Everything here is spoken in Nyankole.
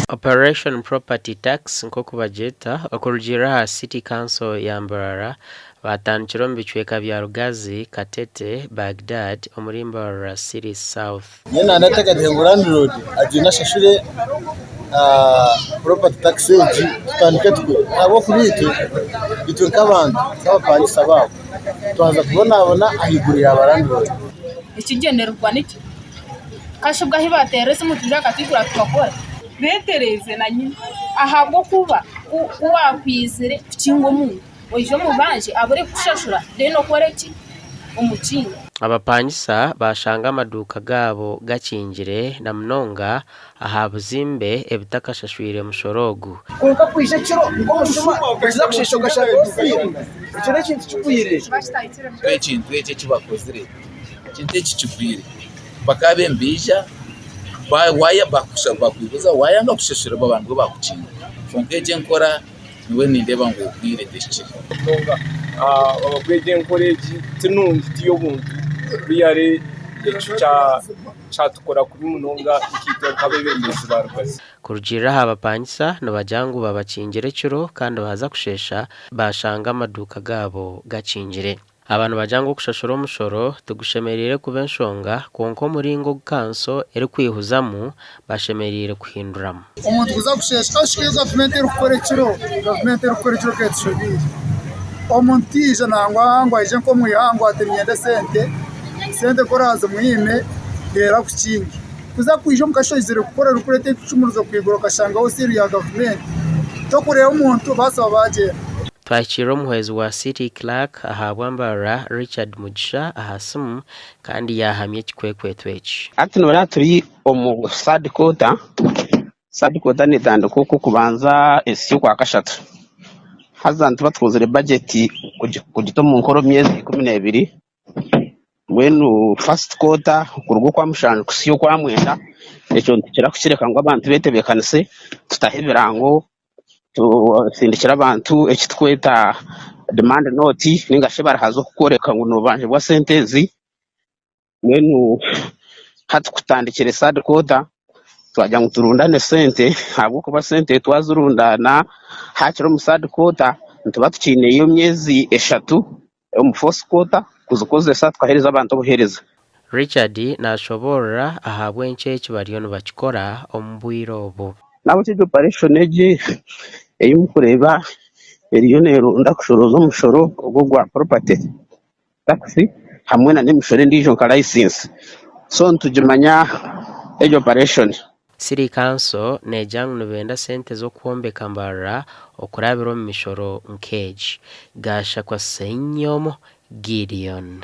Operation Property Tax nk'oku bagyeta okurugiirira aha City Council ya Mbarara baatandikire omu bicweka bya Rugazi, Katete, Baghdad omuri Mbarara City South. Nyowe naaba ndateekateeka ngu landlord agyende ashashure property tax egi tutandike tukore ahabw'okuba itwe itwe nk'abantu nk'abapangisa baabo twaza kubonabona ahaiguru ya ba landlord. Ekigyendererwa nikyo kashi obwo ahu baateerera esimu twija bakatwigura tukakora. Beetereeze na nyina ahabw'okuba ku waakwizire kukinga omuntu oije omubanje abure kukushashura then okore ki? Omukinge. Abapangisa baashanga amaduuka gaabo gakingire na munonga aha buzimbe ebitakashashwire mushoro ogu. Kwonka kwija ekiro nk'omushuma okiza kusheesha okashanga ofiire, ekyo n'ekintu kigwire. Ekintu eki eki bakozire ekintu eki kigwire bakaba nibaija bakubuuza waayanga kushashura baba nibwo baakukinga kwonka egi enkora nyowe nindeeba ngu egwire tehikire. Ahabw'okuba egi enkora egi ti nungi ti y'obuntu really ekyo kyatukora kubi munonga nkaitwe nk'abeebembezi ba Rugaju. Kurugiirira aha bapangisa nibagira ngu babakingire ekiro kandi baaza kusheesha baashanga amaduuka gaabo gakingire. Aba nibagira ngu okushashura omushoro tigushemereire kuba enshonga kwonka omuringo ogu kanso erikwihuzamu bashemereire kuhinduramu. Omuntu kuza kusheesha kasha ei gavumenti erikukora ekiro, gavumenti erikukora ekiro ekaba etushobeire. Omuntu taija nangwa ngu aije nk'omu ihangwe ati niinyenda esente, esente ku oraazimwime reero akukinge. Kuza kwija omu kasheeshe oizire kukora orikureeta ebicumurizo kwigura okashangaho siiru ya gavumenti, torikureeba omuntu baasiba baagyenda. Twahikiirira omuhwezi wa City Clerk ahabwa Mbarara Richard Mugisha aha simu kandi yaahamya ekikwekweto eki. Hati noreeba turi omu third quarter, third quarter netandika okw'okubanza esi okwakashatu haza nituba tukozire budget kugita omu nkora omu myezi 12 mbwenu first quarter kuruga okwamushanju kuhisya okwamwenda ekyo nitukira kukireka ngu abantu betebeekanise tutaho ebirango tusindikire abantu eki turikweta demand note ninga shi ebaraha z'okukworeka ngu nobanjibwa sente ezi mbwenu hati kutandikire third quarter twagira ngu turundane sente ahabw'okuba sente twazirundaana hakiri omu third quarter nituba tukiineyo emyezi eshatu omu fourth quarter kuzikozesa tukaheereza abantu obuheereza. Richard nashoboorora ahabw'enki eki bariyo nibakikora omu bwire obu. Nahabwekyo egi operation egi ei murikureeba eriyo neronda kushorooza omushoro ogu ogwa property tax hamwe nana emishoro endiijo nka license so nitugimanya egi operation. City Council negira ngu nibenda sente z'okwombeka Mbarara okurabira omu mishoro nk'egi. Gashakwa Ssenyomo Gideon.